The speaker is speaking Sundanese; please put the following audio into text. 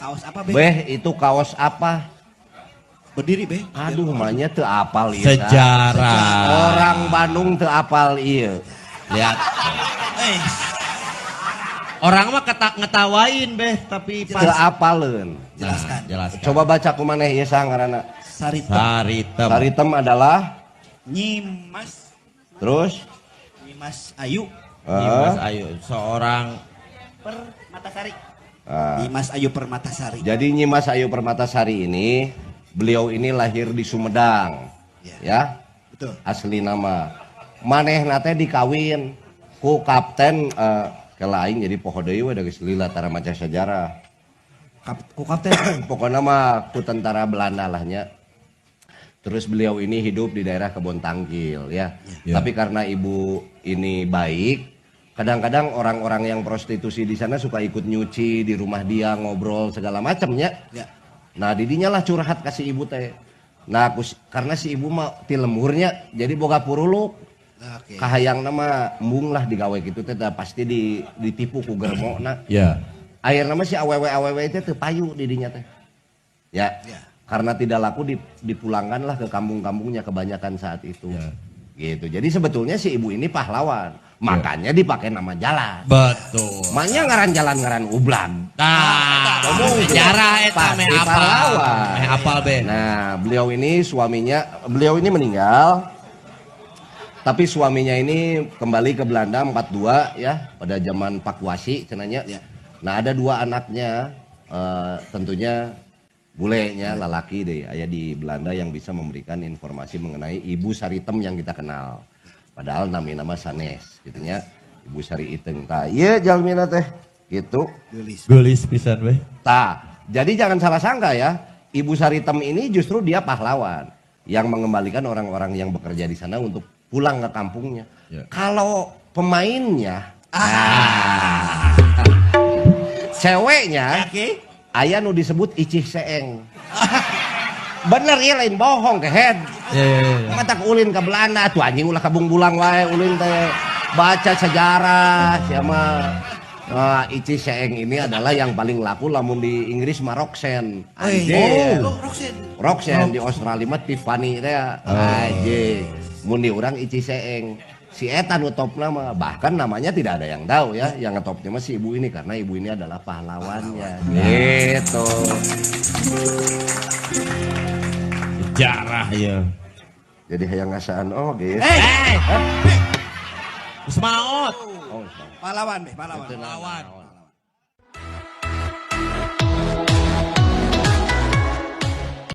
Kaos apa, Be? Beh, itu kaos apa? Berdiri, Be. Aduh, manya teu apal ieu. Sejarah. Orang Bandung teu apal ieu. Lihat. Eh, Orang mah ngetawain beh, tapi Teu pas apaleun. jelaskan. Nah, jelaskan. Coba baca ku maneh ieu saha ngaranna? Saritem. Saritem. Saritem adalah Nyimas. Terus. Nyimas Ayu. Nyimas Heeh. Ayu, seorang Permatasari. Ah. Nyimas Ayu Permatasari. Jadi Nyimas Ayu Permatasari ini, beliau ini lahir di Sumedang. Ya. Ya. Betul. Asli nama. Manehna teh dikawin ku kapten ke lain, jadi poho deui we da geus lila tara maca sejarah. Ku kapten. Pokoknya mah ku tentara Belanda lah nya. Terus beliau ini hidup di daerah Kebon Tangkil ya. Ya. Tapi karena ibu ini baik, kadang-kadang orang-orang yang prostitusi di sana suka ikut nyuci di rumah dia, ngobrol segala macamnya. Ya. Nah, didinya lah curhat kasih ibu teh. Nah, karena si ibu mah ti lemburnya, jadi boga puruluk. Oke. Kahayang nama embung lah digawe gitu teh dah pasti ditipu ku germona. Ya. Akhirna mah si awewe awewe itu teu payu didinya teh. Ya. Ya. Karena tidak laku dipulangkan lah ke kampung-kampungnya kebanyakan saat itu. Ya. Gitu. Jadi sebetulnya si ibu ini pahlawan. Makanya dipakai nama jalan. Betul. Makanya ngaran jalan ngaran Ublag. Nah, Ngomong sejarah eta pasti meh apal. Pahlawan. Meh apal be. Nah, beliau ini suaminya, beliau ini meninggal. Tapi suaminya ini kembali ke Belanda 42 ya, pada zaman Pakuasi cenah nya. Ya. Nah, ada dua anaknya, tentunya bulenya lalaki deh, aya di Belanda yang bisa memberikan informasi mengenai Ibu Saritem yang kita kenal. Padahal namanya nama sanes, gitu nya. Ibu Sari Iteng. Tah, ieu jalmina teh gitu. Geulis. Geulis pisan we. Tah, jadi jangan salah sangka ya. Ibu Saritem ini justru dia pahlawan yang mengembalikan orang-orang yang bekerja di sana untuk pulang ke kampungnya. Ya. Kalau pemainnya, ah, ceweknya, Oke. aya nu disebut Icih Seeng. Bener ya, lain bohong kehead. Ya. Mata ulin ke Belanda tuh anjing, ulah kabung bulang wae ulin teh, baca sejarah siapa. Nah, Icih Seeng ini adalah yang paling laku, lamun di Inggris mah Roxanne. Anjir. Oh, Roxanne. Roxanne, di Australia mah Tiffany teh. Anjir. Mun di urang Icih Seeng. Si eta nu top nama, bahkan namanya tidak ada yang tahu ya. Yang ngetopnya mah si ibu ini karena ibu ini adalah pahlawannya. Gitu. Sejarah ya. Jadi hayang ngasaan oh gitu. Eh, Geus maot. Oh, Pahlawan, Be, pahlawan. itu Pahlawan. naon.